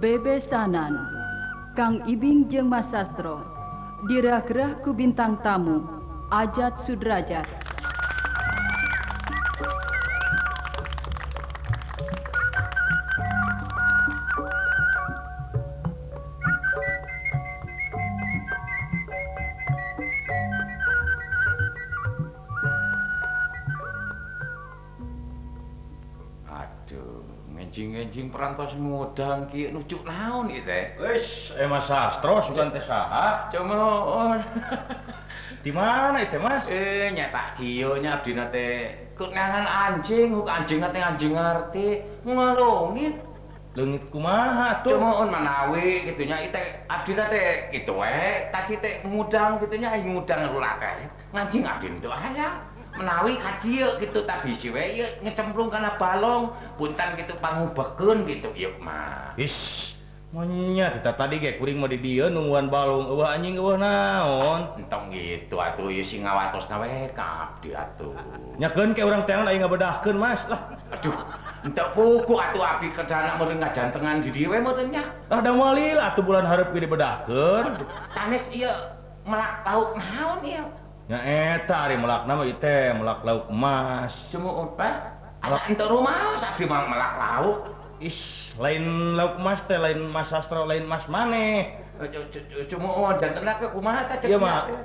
Bebesanan Kang Ibing jeung Mas Sastro dirah-gerah ku bintang tamu Ajat Sudrajat. Enjing perantos ngudang ki nujuk naon ieu teh? Wis, Mas Sastro sugan teh saha? Cumuhun. Di mana ieu teh, Mas? Nya tak kieu nya abdina teh keunangan anjing, huk anjingna teh anjing ngarti, ngalungit. Leungit kumaha tuh? Cumuhun manawi kitu nya ieu teh abdina teh kitu we, tadi teh ngudang kitu nya aing ngudang rula teh. Nganjing abdi teu aya. Menawi ka dieu kitu tak bisi we ieu ngecemplung kana balong punten kitu pangubekeun kitu ieu mah. Is, monya tita tadi ge kuring mah di dieu nungguan balong eueuh anjing eueuh naon. Entong kitu atuh ieu sing ngawatosna we ka abdi atuh. Nyakeun ke urang teangan aing ngabedahkeun Mas lah. Aduh, enteu puguh atuh abdi kedana meureun ngajantengan di dieu we meureun nya. Lah da moal lila atuh bulan hareup ge dibedahkeun. Aduh, sanes ieu melak lauk naon ieu? Nya eta ari melakna mah ieu teh melak lauk emas. Cumuhun Pak. Asa henteu rumaos abdi mah melak lauk. Is, lain lauk emas teh lain Mas Sastro lain Mas maneh. Cumuhun jantenna ke kumaha tah cek sia teh.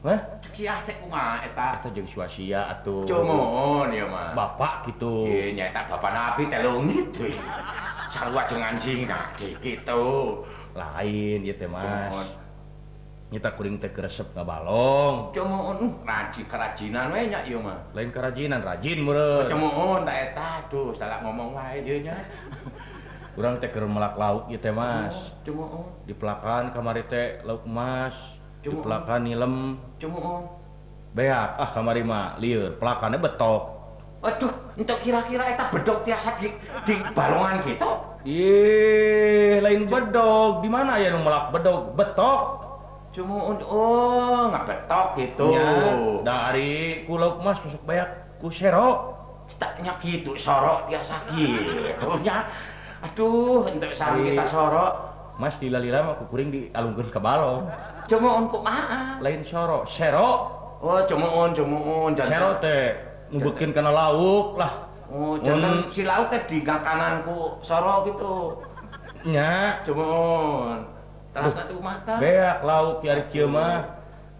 Hah? Cek sia teh kumaha eta? Eta jeung sia-sia atuh. Cumuhun ieu mah. Bapak kitu. Ieu nya eta bapana abdi teh leungit we. Sarua jeung anjingna kitu. Lain ieu teh Mas. Nyita kuring teh resep ngabalong. Cumuhun rajin kerajinan we nya ieu mah. Lain kerajinan, rajin meureun. Cumuhun ta eta aduh salah ngomong wae ieu nya. Urang teh keur melak lauk ieu teh Mas. Cumuhun. Dipelakan kamari teh lauk emas, dipelakan nilem. Cumuhun. Beak ah kamari mah lieur, pelakannya betok. Aduh, entuk kira-kira eta bedog tiasa di balongan kitu? Ih, lain bedog. Di mana aya nu melak bedog? Betok. Cumuhun, oh ngabetok gitu. Ya, dari ku lauk mas masuk banyak ku sero. Taknya gitu, sorok tiasa gitu nya. Aduh, entuk sami kita sorok. Mas lila-lila mah ku kuring dialungkeun ka balong. Cumuhun kumaha? Lain sorok, sero. Oh, cumuhun, cumuhun. Sero teh ngubekeun kana lauk lah. Oh, janten si lauk teh di kanan ku sorok gitu. Nya, cumuhun. Terus atuh mata. Beak lauk ki ari kieu mah.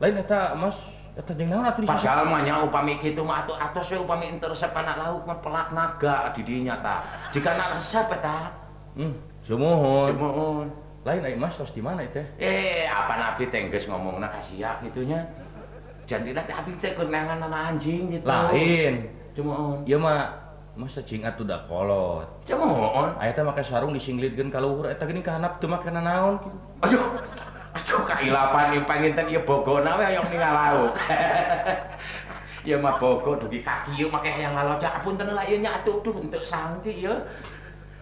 Lain eta Mas, eta jeung naon atuh di Padahal mah nya upami kitu mah atuh atos we upami henteu resep kana lauk mah pelak naga di dinya tah. Jika na resep eta. Sumuhun. Sumuhun. Lain ai Mas tos di mana teh? Apa abdi teh geus ngomongna ka sia kitu nya. Jantina teh abdi teh keur neangan anjing gitu. Lain. Sumuhun. Ieu mah masa cing atuh da kolot. Cumuhun. Aya teh make sarung disinglitkeun ka luhur eta geuning ka handap teu make naon kitu. Aduh. Aduh kailapan ieu panginten ieu bogona we hoyong ningal lauk. Ieu mah bogo dugi ka kieu make hayang ngalocak apunten lah ieu nya atuh duh henteu sangki ieu.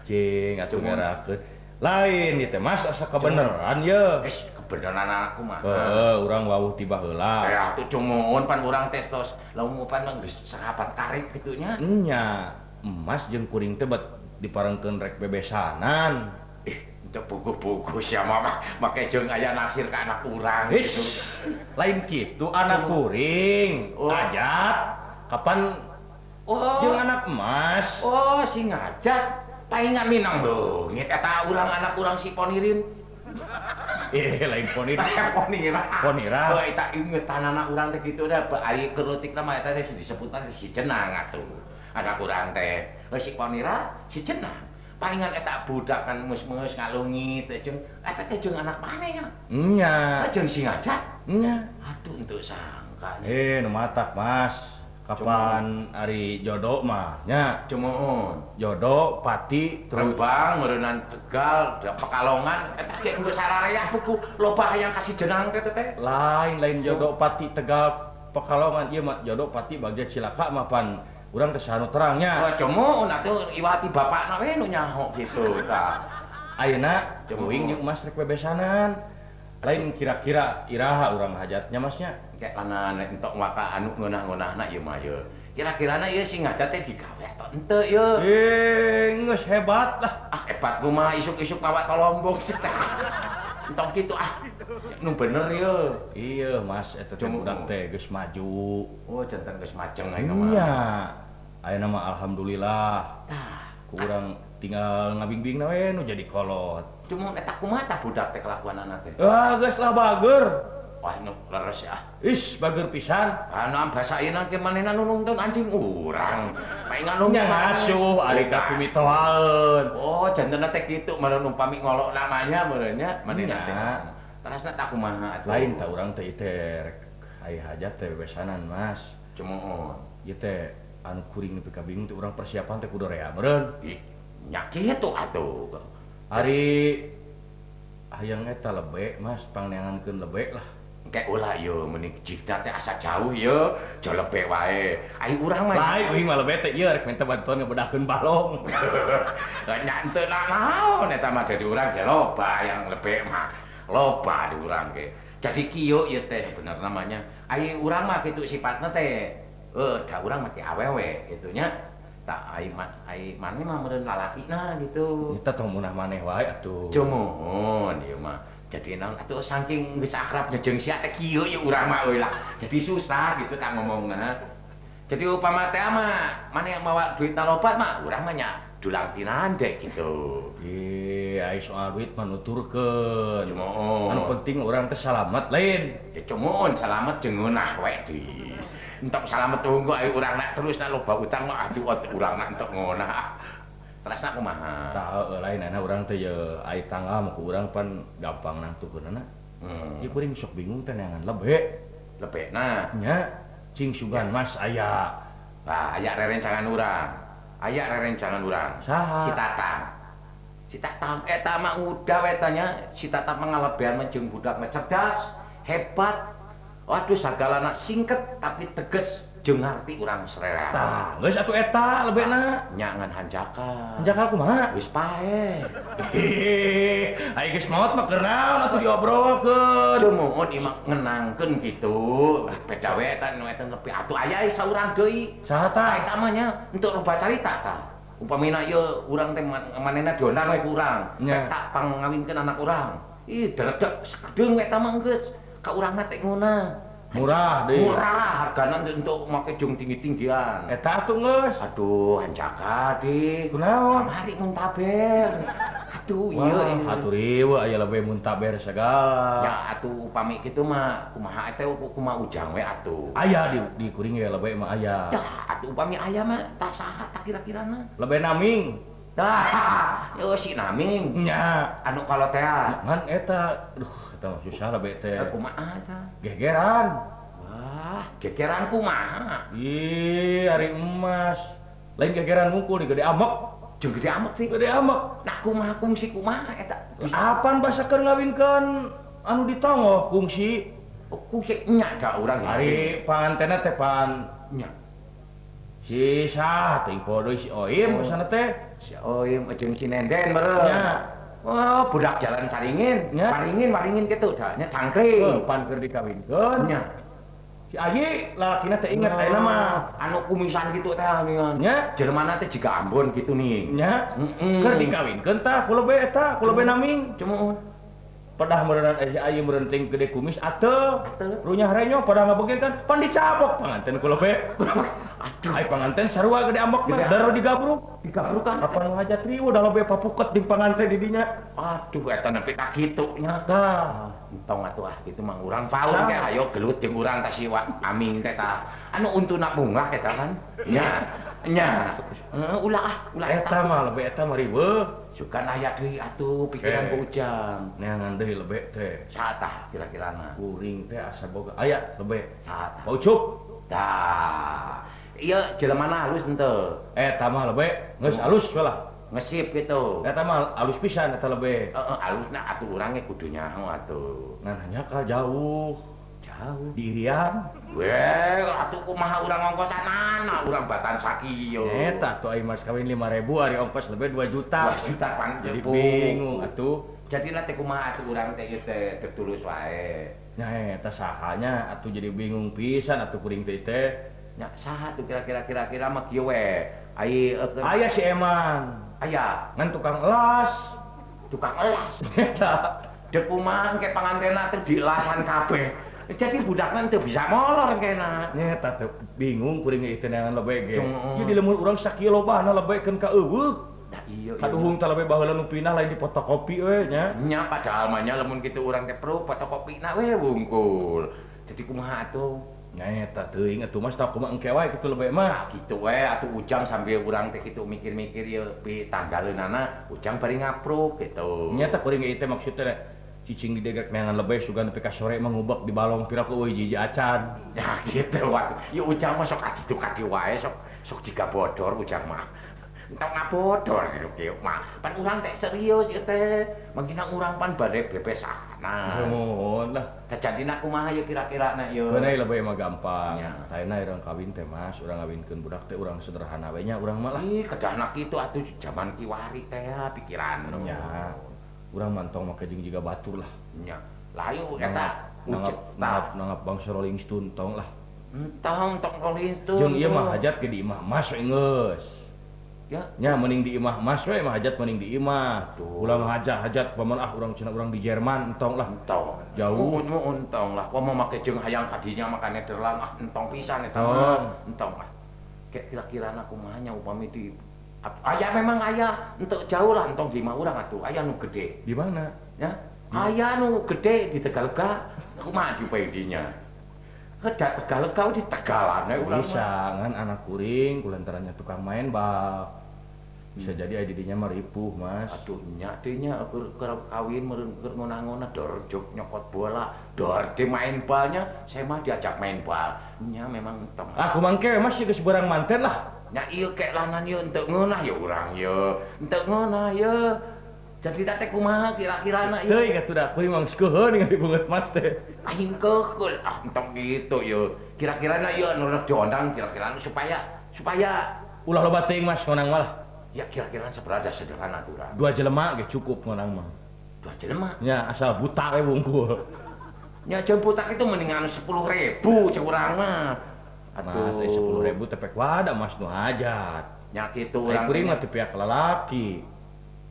Cing atuh ngerakeun. Lain ieu teh Mas asa kebeneran ye. Geus kebeneran anakku mah. Heeh, urang wawuh ti baheula. Eh atuh cumuhun pan urang teh tos lamun pan mah geus sarapat karek kitu nya. Nya. Emas jeung kuring teh bet diparengkeun rek bebesanan. Teu puguh-puguh sia mah make jeung aya naksir ka anak urang gitu. Lain kitu anak kuring. Oh. Ajat kapan oh. Jeung anak emas. Oh, si ngajat paingan minang leungit eta urang anak urang si Ponirin. Lain Ponirin. Ponira. Ponira. Oh, eta ingetan anak urang teh kitu da ari kerutikna mah eta teh disebutan si Jenang atuh. Anak urang teh si Ponira si Jenang. Palingan eta budak kan mus-mus ngalungit teh jeung eta teh jeung anak maneh nya. Nya. Jeung si ngajat. Nya. Aduh henteu sangka. Nu matak Mas. Kapan ari jodoh mah nya. Cumuhun. Jodoh Pati terus Rembang meureunnan Tegal da Pekalongan eta ge geus sararea buku loba hayang kasih Jenang teh teh. Lain lain jodoh Pati Tegal Pekalongan ieu mah jodoh Pati Bagja Cilaka mah pan urang teh sanu terangnya. Oh, cumuhun atuh iwati bapakna we nu nyaho kitu tah. Ayeuna kuing jeung Mas rek bebesanan. Lain kira-kira iraha urang hajatnya Masnya. Kayak lanan entok waka anu ngeunah-ngeunahna ieu mah ye. Kira-kirana ieu sing ngajat teh digawe atau henteu ieu. Geus hebat lah. Ah Hebat kumaha isuk-isuk mawa tolombong teh. Entong kitu ah. Nu bener ye. Iya Mas eta teh budak teh geus maju. Oh jantan geus majeng ayeuna mah. Iya. Ayeuna mah alhamdulillah. Tah, kurang tinggal ngabingbing we nu jadi kolot. Cuma eta kumaha tah budak teh kelakuanana teh? Ah geus lah bager. Wah nu leres ya. Is bager pisan. Anu basa ayeuna ge manehna nu nungtun anjing urang. Paingan nu ngasuh ari ka pimitohaeun. Oh jantenna teh kitu meureun umpami ngolok namanya meureun nya manehna teh. Terasna tah kumaha atuh. Lain tah urang teh teh rek aya hajat teh bebesanan Mas. Cumuhun. Ieu teh anu kuring nepi ka bingung teh urang persiapan teh kudu rea meureun. Ih nya kitu atuh. Ari hayang eta lebe Mas pangneangankeun lebe lah. Engke ulah ye meuni jigna teh asa jauh ye, jauh lebe wae. Ai urang mah lain euy mah lebe teh ieu rek minta bantuan ngebedahkeun balong. Nya henteu naon eta mah dari urang ge loba yang lebe mah. Loba di urang ge. Jadi kieu ieu teh bener namanya. Ai urang mah kitu sifatna teh. Da urang mah ti awewe kitu nya. Tak ai maneh mah meureun lalakina gitu. Eta tong munah maneh wae atuh. Cumuhun ieu mah. Jadi naon atuh saking geus akrab jeung sia teh kieu ye urang mah euy lah. Jadi susah gitu tak ngomongna. Jadi upama teh mah maneh mawa duitna loba mah urang mah nya dulang tinande gitu. Ih, ai soal duit mah nuturkeun. Cumuhun. Anu penting urang teh salamet lain. Ya cumuhun salamet jeung ngeunah we di. Entok salamet tunggu ai urang nak terus nak loba utang mah aduh urang nak entok ngeunah. Terasna kumaha? Tah heueuh lain ayeuna urang teh ye ai tanggal mah ku urang pan gampang nangtukeunana. Ieu kuring sok bingung teh neangan lebe. Lebena? Nya, cing sugan Mas aya. Lah aya rerencangan urang. Aya rerencangan urang. Saha? Si Tatang. Si Tatang eta mah udah we tanya, si Tatang mah ngalebean mah jeung budak mah cerdas, hebat. Waduh sagalana singket tapi tegas. Jeung ngarti urang serera. Tah, geus atuh eta lebena. Nya ngan hanjakal. Hanjakal kumaha? Geus paeh. Ai geus maot mah keur naon atuh diobrolkeun. Cumuhun ieu mah ngenangkeun kitu. Beda we eta nu eta nepi atuh aya saurang deui. Saha tah? Eta mah nya entuk loba carita tah. Upamina ieu urang teh manehna diondang we ku urang. Eta pangawinkeun anak urang. Ih, deredeg sakedeung eta mah geus. Ka urangna teh ngeunah. Murah deh. Murah hargana untuk make jung tinggi-tinggian. Eta atuh geus. Aduh, hanjaka di. Kunaon? Kamari muntaber. Aduh, ieu atuh riweuh aya lebe muntaber sagala. Ya atuh upami kitu mah kumaha teh kumaha ujang we atuh. Aya di kuring ge lebe mah aya. Tah atuh upami aya mah tah saha tah kira-kirana? Lebe naming. Tah, yo si naming. Nya, anu kalau teh. Ngan eta, aduh eta mah susah lebe teh. Kumaha tah? Gegeran. Wah, gegeran kumaha? Ih, ari emas. Lain gegeran mungkul di gede amek. Jeung gede amek sih. Gede amek. Nah kumaha kungsi kumaha eta? Apan basa keur ngawinkeun anu ditongoh kungsi? Oh, kungsi nya da urang. Ari pangantenna teh pan nya. Si sah teuing podo si Oim sana teh. Si Oim jeung si Nenden meureun. Nya. Oh, budak jalan caringin. Waringin waringin kitu da nya cangkring. Heuh, pan keur dikawinkeun. Nya. Si Ayi lalakina teh inget ayeuna mah. Anu kumisan kitu teh anu. Nya. Jelemana teh jiga Ambon kitu nih. Nya. Heeh. Keur dikawinkeun tah ku lebe eta, ku lebe naming. Cumuhun. Pedah meureun si Ayi meureun ting gede kumis ateu. Runyah renyo pada ngabegeun pan dicabok panganten ku lebe. Aduh, ai panganten sarua gede ambek mah daro digabruk. Digabrukan kapan hajat riweuh da lebe papuket di panganten di dinya. Aduh eta nepi ka kitu nya. Tah, entong atuh ah kitu mah urang paun ge hayo gelut jeung urang tah si Aming teh tah. Anu untuna bunga eta kan. Nya. Nya. Heeh, ulah ah, ulah eta mah lebe eta mah riweuh. Sugan aya deui atuh pikiran ku Ujang. Neangan deui lebe teh. Saha tah kira-kirana? Kuring teh asa boga aya lebe. Saha tah? Pa Ucup. Tah. Ieu jelemana halus henteu? Eta mah lebe geus halus we lah. Ngesip kitu. Eta mah halus pisan eta lebe. Heeh, halusna atuh urang ge kudu nyaho atuh. Ngan hanya ka jauh. Jauh di Irian. Weh, atuh kumaha urang ongkosanana, urang batan sakieu. Eta atuh ai mas kawin 5.000 ari ongkos lebih 2 juta. 2 juta pan jadi bingung atuh. Jadina teh kumaha atuh urang teh ieu teh tulus wae. Nya eta sahanya atuh jadi bingung pisan atuh kuring teh teh. Nya saha tuh kira-kira kira-kira mah kieu we. Ai aya si Eman. Aya, ngan tukang elas. Tukang elas. Eta dek kumaha engke pangantena teh dielasan kabeh. Jadi budakna teu bisa molor kena. Nya eta teh bingung kuring ieu teh neangan lebe ge. Ieu di lemur urang sakieu lobana lebekeun ka eueuh. Da iya. Kaduhung teh lebe baheula nu pindah lain di fotokopi we nya. Nya padahal mah nya lamun kitu urang teh perlu fotokopina we wungkul. Jadi kumaha atuh? Nya eta teuing atuh Mas tah kumaha engke wae kitu lebe mah. Kitu we atuh Ujang sambil urang teh kitu mikir-mikir ieu pi tanggaleunana Ujang bari ngapruk kitu. Nya teh kuring ieu teh maksudna cicing di degek neangan lebe sugan nepi ka sore mah ngubek di balong pira ku euy hiji acan. Ya kitu wae. Ieu Ujang mah sok kaditu kadi wae sok sok jiga bodor Ujang mah. Entong ngabodor gitu kieu mah. Pan urang teh serius ieu teh. Mangkina urang pan bade bebesana. Nuhun lah. Kajadina kumaha ieu kira-kirana ieu? Beunai lebe mah gampang. Taena urang kawin teh Mas, urang ngawinkeun budak teh urang sederhana we nya urang mah lah. Ih, kedahna kitu atuh jaman kiwari teh pikiran. Nya. Urang mantong make jeung jiga batur lah. Nya. Layu eta nanggap bangsa Rolling Stone tong lah. Entong tong Rolling Stone. Jeung ieu mah hajat ge di imah Mas we geus. Ya, nya mending di imah Mas we mah hajat mending di imah. Ulah hajat paman ah urang cenah urang di Jerman entong lah. Entong. Jauh. Entong lah. Komo make jeung hayang kadinya maka Nederland ah entong pisan eta mah. Entong lah. Kayak kira-kirana kumaha nya upami di aya memang aya entek jauh lah entong di imah urang atuh. Aya nu gede. Di mana? Ya. Aya nu gede di Tegalega. Kumaha diupai dinya? Kedak Tegalega di Tegalan we urang. Bisa ngan anak kuring kulantarannya tukang main bal. Bisa jadi aya didinya mah ripuh, Mas. Aduh nya teh nya keur kawin meureun keur ngonah-ngonah dor jog nyokot bola, dor di main balnya, saya mah diajak main bal. Nya memang entong. Ah kumangke Mas geus barang manten lah. Nya ieu kek lanan ieu henteu ngeunah ya urang ieu. Henteu ngeunah ieu. Jadi teh kumaha kira-kirana ieu? Teuing atuh da kuring mah geus keuheun ningali beungeut Mas teh. Aing keuheul ah entong kitu ieu. Kira-kirana ieu anu rek diondang kira-kirana supaya ulah loba teuing Mas ngonang mah lah. Ya kira-kira seberada sederhana urang. Dua jelema ge cukup ngonang mah. Dua jelema? Nya asal buta we wungkul. Nya jeung buta itu mendingan 10.000 cek urang mah. Aduh, mas, 10.000 tepek wadah Mas nu hajat. Nya kitu urang. Kuring mah teu pihak lalaki.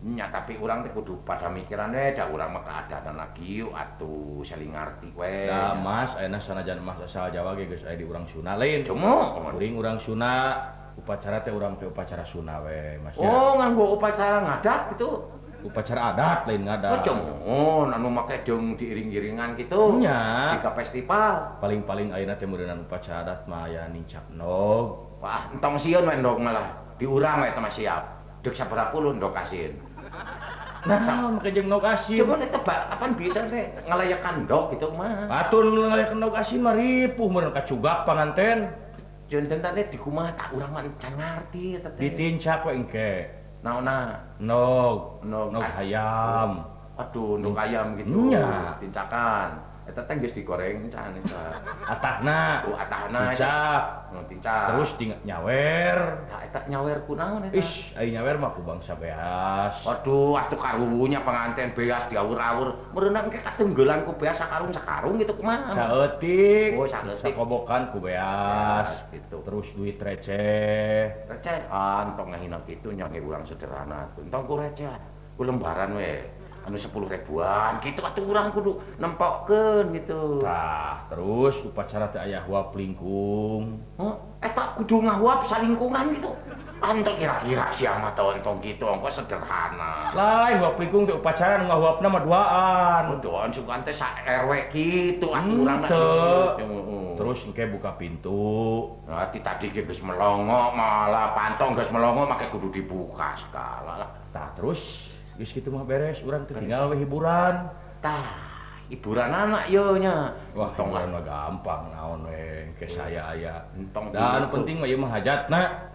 Nya tapi urang teh kudu pada mikiran we da urang mah keadaan lagi atuh saling ngarti we. Da Mas ayeuna sanajan Mas asal Jawa ge geus aya di urang Sunda lain. Cuma kuring urang Sunda upacara teh urang teh upacara Sunda we Mas. Oh, nganggo upacara ngadat gitu. Upacara adat lain ngadat. Oh, cumun anu make jeung diiring-iringan gitu. Nya. Jika festival. Paling-paling ayeuna teh meureunnan upacara adat mah aya nincak nog. Wah, entong sieun we ndog malah. Diurang we eta mah siap. Deuk sabaraha puluh ndog asin. Nah, make jeung ndog asin. Cuman eta kapan bisa teh ngalayakan ndog gitu mah. Atur ngalayakan ndog asin mah ripuh meureun kacugak panganten. Janten teh di kumaha tak urang mah can ngarti eta teh. Ditincak we engke. Naonna? Nog, nog ayam. Aduh, nog ayam gitu. Nya. Tincakan. Eta teh geus digoreng can eta. Atahna. Oh, atahna. Tincak. Oh, tincak. Terus nyawer. Tah eta nyawer kunaon eta? Ish, ai nyawer mah ku bangsa beas. Waduh, atuh karuwunya panganten beas diawur-awur. Meureunna engke katenggelan ku beas sakarung-sakarung gitu kumaha. Saeutik. Oh, saeutik. Sakobokan ku beas. Gitu. Terus duit receh. Receh. Ah, entong ngahina kitu nya ge urang sederhana. Entong ku receh. Ku lembaran we. Anu 10 ribuan gitu atuh urang kudu nempokkeun gitu. Tah, terus upacara teh aya huap lingkung. Heuh, eta kudu ngahuap salingkungan gitu. Entong kira-kira sia mah teh entong kitu ongko sederhana. Lain huap lingkung teh upacara nu ngahuapna mah duaan. Oh, duaan sugan teh sa RW kitu atuh urang mah. Terus engke buka pintu. Nah, ti tadi ge geus melongo malah pantong geus melongo make kudu dibuka segala lah. Tah, terus geus kitu mah beres, urang teh tinggal we hiburan. Tah, hiburan anak ieu nya. Wah, hiburan mah gampang naon we, engke saya aya. Entong. Da anu penting mah ieu mah hajatna.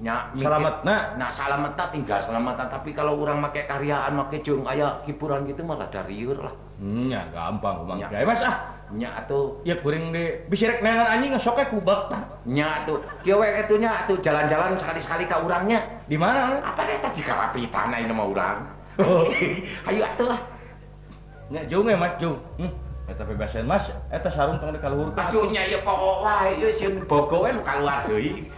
Nya, salametna. Nah, salametna tinggal selamatan, tapi kalau urang make karyaan make jeung aya hiburan gitu mah rada rieur lah. Nya gampang kumaha. Ya Mas ah. Nya atuh. Ya kuring de bisi rek neangan anjing sok we kubak tah. Nya atuh. Kieu we atuh nya atuh jalan-jalan sekali-sekali ka urangnya. Di mana? Apa eta di Karapitan ieu mah urang. Hayu atuh lah. Nya jung we Mas jung. Eta bebasan Mas, eta sarung tong dikaluhurkeun. Aduh nya ieu pokok wae ieu sieun bogo we nu kaluar deui.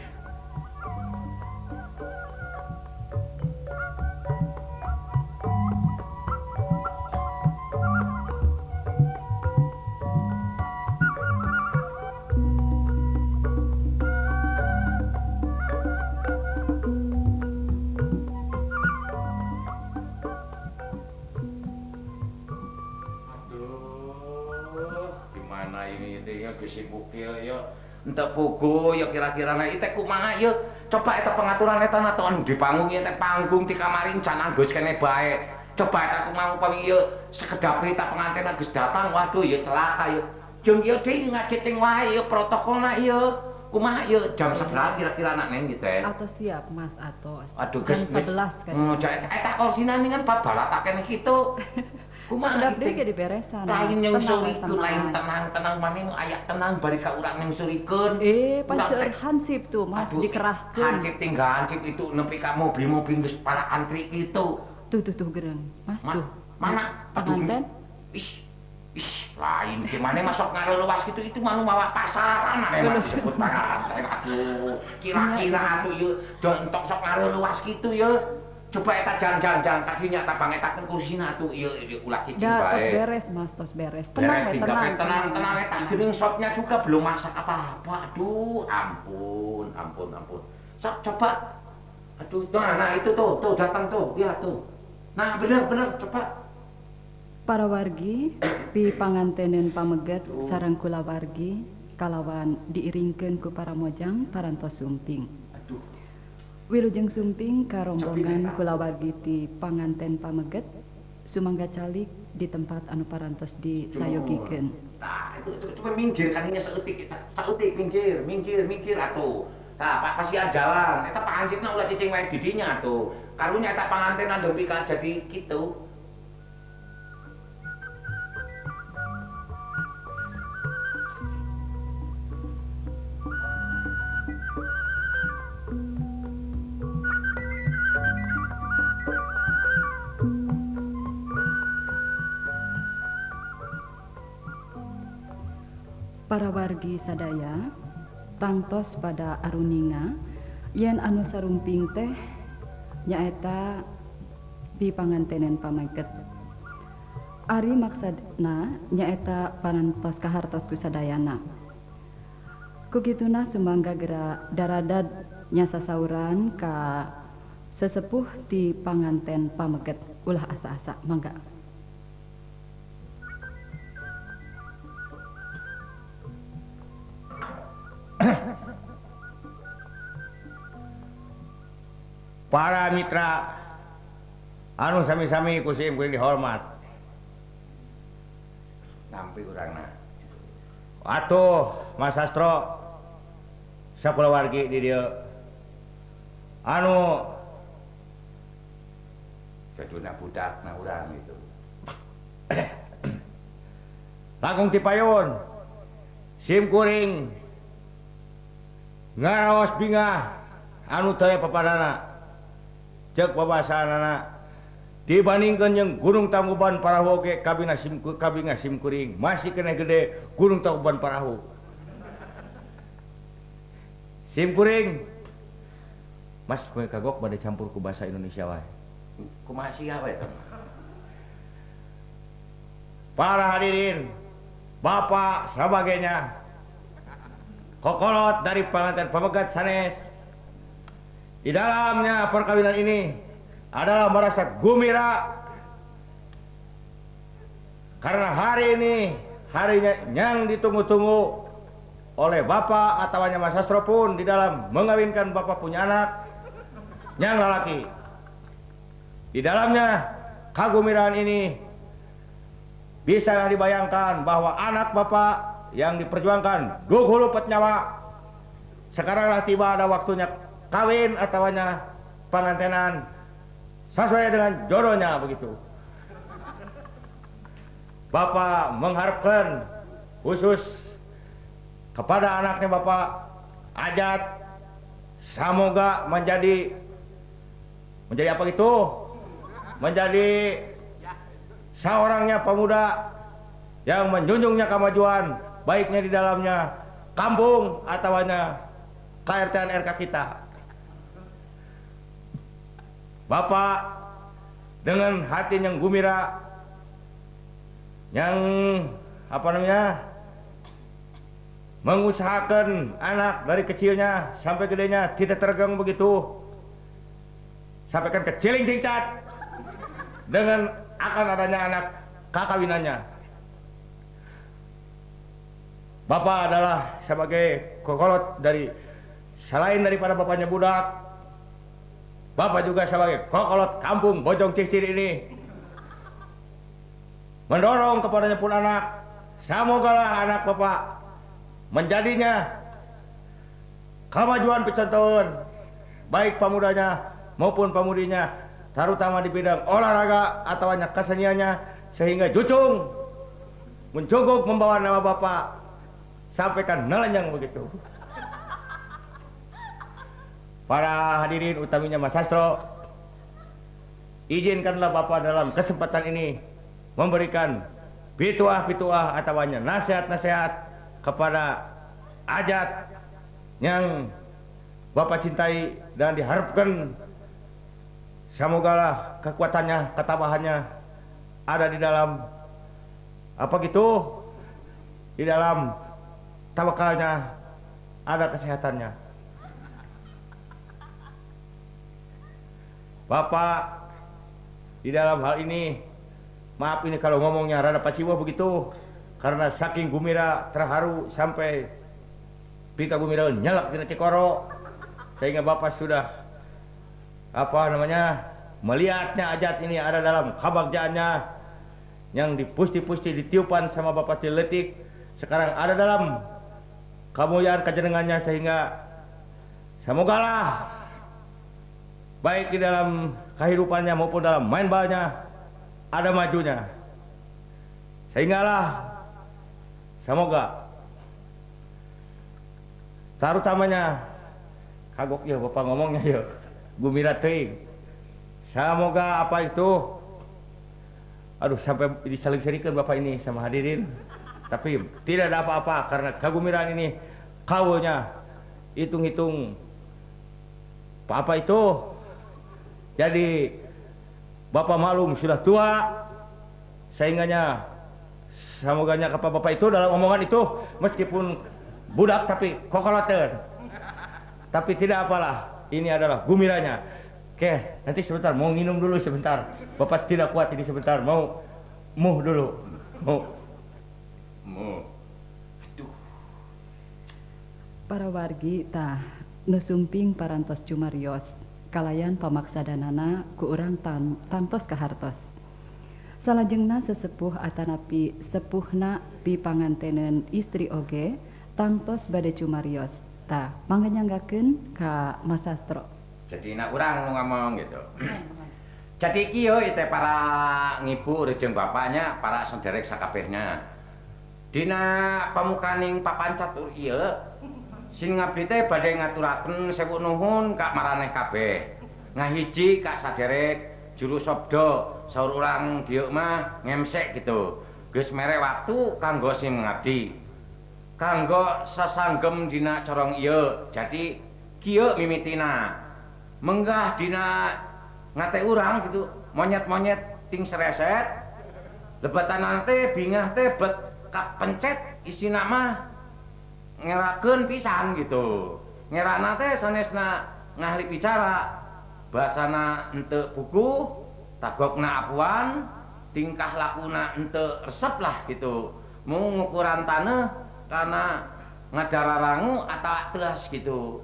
ya geus sibuk kieu ya. Henteu puguh ya kira-kira na ieu teh kumaha ieu? Coba eta pengaturan eta na anu di panggung ieu teh panggung di kamari can geus kene bae. Coba eta kumaha upami ieu sekedap eta pengantin geus datang, waduh ieu celaka ieu. Jeung ieu deui ngacicing wae ieu protokolna ieu. Kumaha ieu jam 11 kira-kira anak neng gitu teh. Atos siap Mas atos. Aduh geus jam 11 kan. Eta korsina kan babalatak kene kitu. Kumaha deui ge diberesan. Lain nyungsurikeun, lain tenang-tenang maneh nu aya tenang bari ka urang nyungsurikeun. Pan seueur hansip tuh Mas dikerahkeun. Hansip tinggal hansip itu nepi ka mobil-mobil geus para antri kitu. Tuh tuh tuh gereng. Mas tuh. Mana? Penganten? Ih. Ih, lain gimana masuk ngareluas gitu itu mah mawa pasaran ane mah disebut panganten aduh. Kira-kira atuh ieu entok sok ngareluas gitu ya. Coba eta jalan-jalan kadinya ta pangetakeun kursina atuh ieu ulah cicing bae. Tos beres Mas, tos beres. Tenang tenang tenang tenang eta geuning sopnya juga belum masak apa-apa. Aduh, ampun, ampun, ampun. Sok coba. Aduh, nah itu tuh, tuh datang tuh, lihat tuh. Nah, bener bener coba. Para wargi pi pangantenen pameget sareng kulawargi kalawan diiringkeun ku para mojang parantos sumping. Aduh. Wilujeng sumping ka rombongan kulawargi ti panganten pameget sumangga calik di tempat anu parantos disayogikeun. Tah, itu coba minggir kaninya saeutik, saeutik minggir, minggir, minggir atuh. Tah, Pak pasian jalan. Eta pangansipna ulah cicing wae di dinya atuh. Karunya eta pangantenan nepi ka jadi kitu. Para wargi sadaya tangtos pada aruninga yen anu sarumping teh nyaeta pi pangantenen pameget. Ari maksadna nyaeta parantos kahartos ku sadayana. Kukituna sumangga gera daradad nyasasauran ka sesepuh ti panganten pameget ulah asa-asa mangga. Para mitra anu sami-sami ku sim kuring dihormat. Nampi urangna. Atuh Mas Sastro sakulawargi di dieu. Anu jaduna budakna urang itu. Langkung tipayun sim kuring ngaraos bingah anu teu papadana. Cek babasanana dibandingkan yang Gunung Tangkuban Parahu oge kabina sim kabinga sim kuring masih kena gede Gunung Tangkuban Parahu. Sim kuring Mas kowe kagok bade campur ku bahasa Indonesia wae. Kumaha sia wae teh. Para hadirin, bapak sebagainya, kokolot dari panganten pamegat sanes. Di dalamnya perkawinan ini adalah merasa gembira karena hari ini harinya yang ditunggu-tunggu oleh bapak atau Mas Sastro pun di dalam mengawinkan bapak punya anak yang lelaki. Di dalamnya kagembiraan ini bisa dibayangkan bahwa anak bapak yang diperjuangkan 24 nyawa sekaranglah tiba ada waktunya kawin ataunya pengantenan sesuai dengan jodohnya begitu. Bapak mengharapkan khusus kepada anaknya Bapak Ajat semoga menjadi apa itu? Menjadi seorangnya pemuda yang menjunjungnya kemajuan baiknya di dalamnya kampung ataunya KRTN RK kita. Bapak dengan hati yang gembira, yang apa namanya, mengusahakan anak dari kecilnya sampai gedenya tidak terganggu begitu, sampai kan keciling cingcat dengan akan adanya anak kakawinannya. Bapak adalah sebagai kokolot dari selain daripada bapaknya budak, bapak juga sebagai kokolot kampung Bojong Cicir ini mendorong kepadanya pun anak, semogalah anak bapak menjadinya kemajuan pecontohan baik pemudanya maupun pemudinya, terutama di bidang olahraga atau hanya keseniannya, sehingga jucung mencuguk membawa nama bapak sampai kan nelanjang begitu. Para hadirin utamanya Mas Sastro, izinkanlah bapak dalam kesempatan ini memberikan pituah-pituah atau hanya nasihat-nasihat kepada Ajat yang bapak cintai dan diharapkan semogalah kekuatannya, ketabahannya ada di dalam apa gitu, di dalam tawakalnya ada kesehatannya. Bapak di dalam hal ini, maaf ini kalau ngomongnya rada paciwah begitu, karena saking gumira terharu sampai pika gumira nyalak dina cikoro, sehingga bapak sudah apa namanya melihatnya Ajat ini ada dalam kabagjaannya yang dipusti-pusti ditiupan sama bapak tiletik, sekarang ada dalam kemuliaan kejenengannya, sehingga semogalah baik di dalam kehidupannya maupun dalam main balnya ada majunya, sehinggalah semoga terutamanya kagok ya bapak ngomongnya ya gumira teuing, semoga apa itu, aduh sampai disaling-salingkan bapak ini sama hadirin, tapi tidak ada apa-apa karena kegumiraan ini kawulnya hitung-hitung apa itu. Jadi bapak malum sudah tua, sehingganya semoganya kepada bapak itu dalam omongan itu meskipun budak tapi kokoloter, tapi tidak apalah, ini adalah gumiranya. Oke, nanti sebentar mau minum dulu sebentar, bapak tidak kuat ini sebentar, mau muh dulu, mau muh. Aduh. Para wargi tah nu sumping parantos cumarios kalayan pamaksadanana ku urang tangtos kahartos. Salajengna sesepuh atanapi sepuhna pipanganteneun istri oge tangtos bade cumarios. Tah mangga nyanggakeun ka Mas Sastro. Jadi nak urang ngomong gitu. Jadi kieu teh para ngibu jeung bapaknya, para sederek sakabehnya. Dina pamukaning papan catur ieu sing ngabdi teh badhe ngaturaken sewu nuhun ka maraneh kabeh. Ngahiji ka saderek juru sabda saur urang dieu mah ngemsek gitu. Geus mere waktu kanggo sing ngabdi. Kanggo sasanggem dina corong ieu. Jadi kieu mimitina. Menggah dina ngate urang gitu, monyet-monyet ting sereset. Lebatan teh bingah teh bet kapencet isina mah ngerakeun pisan gitu. Ngerana teh sanesna ngahli bicara, basana henteu puguh, tagokna apuan, tingkah lakuna henteu resep lah gitu. Mung ngukuran taneuh kana ngadararangu atawa teas gitu.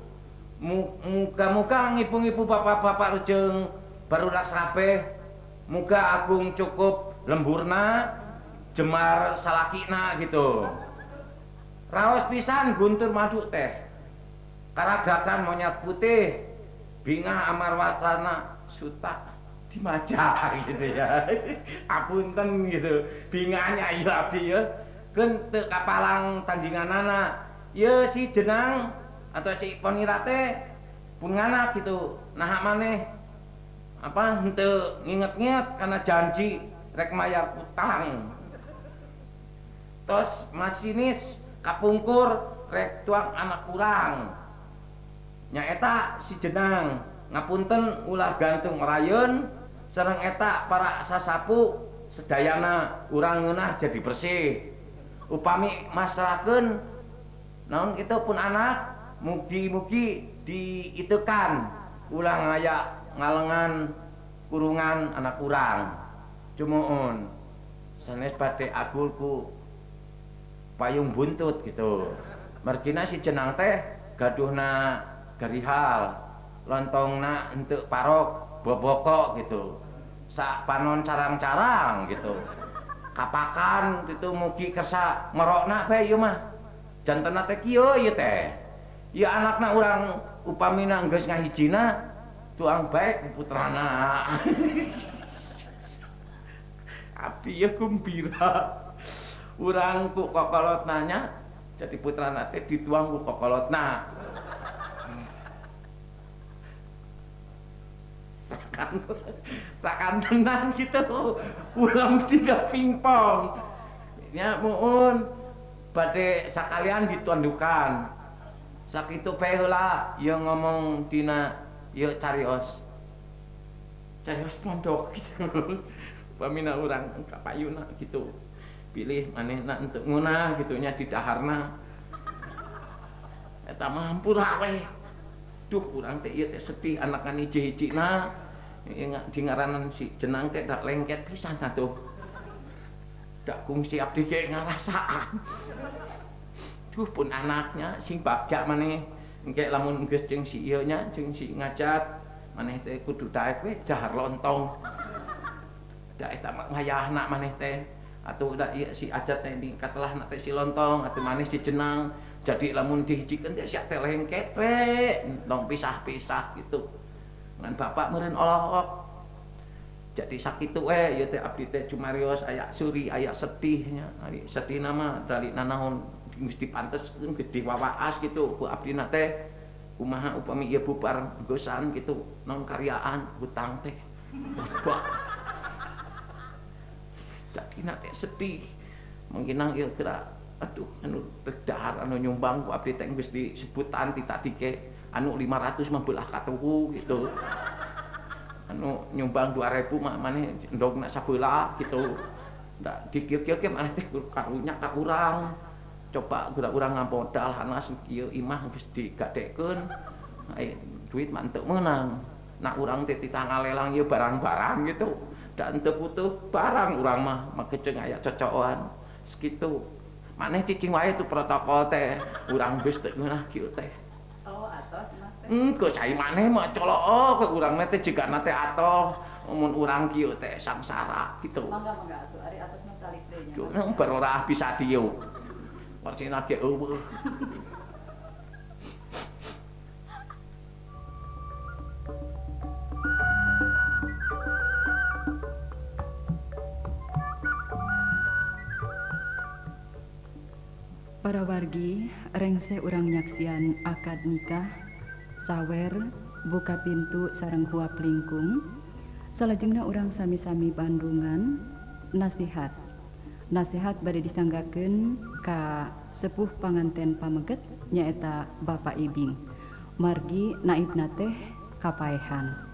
Muga-muga ngibu-ngibu bapak-bapak rejeng barudak kabeh, muga agung cukup lemburna, jemar salakina gitu. Raos pisan guntur madu teh. Karagakan monyet putih, bingah amar wasana suta dimajah gitu ya. Apunten gitu. Bingahnya ieu abdi ya. Keun teu kapalang tandinganana. Ieu si Jenang atau si Ponira teh pun nganak gitu. Naha maneh apa henteu nginget-nginget karena janji rek mayar utang. Tos masinis kapungkur rek tuang anak kurang. Nyaeta si Jenang ngapunten ulah gantung rayeun sareng eta para sasapu sedayana urang ngeunah jadi bersih. Upami masrahkeun naon kitu pun anak mugi-mugi diitekan ulah ngaya ngalengan kurungan anak kurang. Cumuun sanes bade agulku Payung buntut gitu. Margina si Jenang teh gaduhna garihal, lontongna henteu parok, boboko gitu. Sak panon carang-carang gitu. Kapakan gitu mugi kersa merokna bae ieu mah. Jantenna teh kieu ieu teh. Ieu anakna urang upamina geus ngahijina tuang bae ku putrana. Abdi ieu gumbira. Urang ku kokolotna nya jadi putrana teh dituang ku kokolotna. Sakan tenan gitu. Ulang tiga pingpong. Nya muun bade sakalian ditondukan. Sakitu bae heula ieu ngomong dina ieu carios. Carios pondok gitu. Upamina urang ka payuna gitu. Pilih manehna henteu ngeunah gitu nya didaharna. Eta mah hampura we. Duh urang teh ieu teh sedih anakan hiji-hijina. Ieu di ngaranan si Jenang teh dak lengket pisan atuh. Dak kungsi abdi ge ngarasaan. Duh pun anaknya sing bagja maneh engke lamun geus jeung si ieu nya jeung si Ngajat maneh teh kudu daek we dahar lontong. Da eta mah ngayahna maneh teh. Atuh da ieu si Ajat teh di katelahna teh si lontong atuh maneh si Jenang. Jadi lamun dihijikeun teh sia teh lengket we, tong pisah-pisah gitu. Ngan bapak meureun olohok. Jadi sakitu we ieu teh abdi teh cumarios aya suri aya sedih nya. Ari sedihna mah dari nanaon geus dipanteskeun geus diwawaas gitu ku abdina teh. Kumaha upami ieu bubar gosan gitu nang karyaan hutang teh. Jadina teh sedih. Mungkin ieu geura aduh anu dahar anu nyumbang ku abdi teh geus disebutan ti tadi ge anu 500 mah beulah katuhu gitu. Anu nyumbang 2000 mah maneh endogna sabeulah gitu. Da dikieu-kieu ge maneh teh karunya ka urang. Coba geura urang ngamodal hanas kieu imah geus digadekeun. Ai duit mah henteu meunang. Nah urang teh titah ngalelang ieu barang-barang gitu. Da henteu butuh barang urang mah make jeung aya cocokan sakitu. Maneh cicing wae tu protokol teh, urang geus teu ngeunah kieu teh. Oh, atos mah teh. Engke cai maneh mah colook ke urang teh jigana teh atoh, mun urang kieu teh sangsara kitu. Mangga-mangga atuh, ari atos mah calik deui nya. Duh, barorah bisa dieu. Warsina ge eueuh. Para wargi rengse urang nyaksian akad nikah sawer buka pintu sareng huap lingkung salajengna urang sami-sami bandungan nasihat nasihat bade disanggakeun ka sepuh panganten pameget nyaeta Bapak Ibing margi naibna teh kapaehan.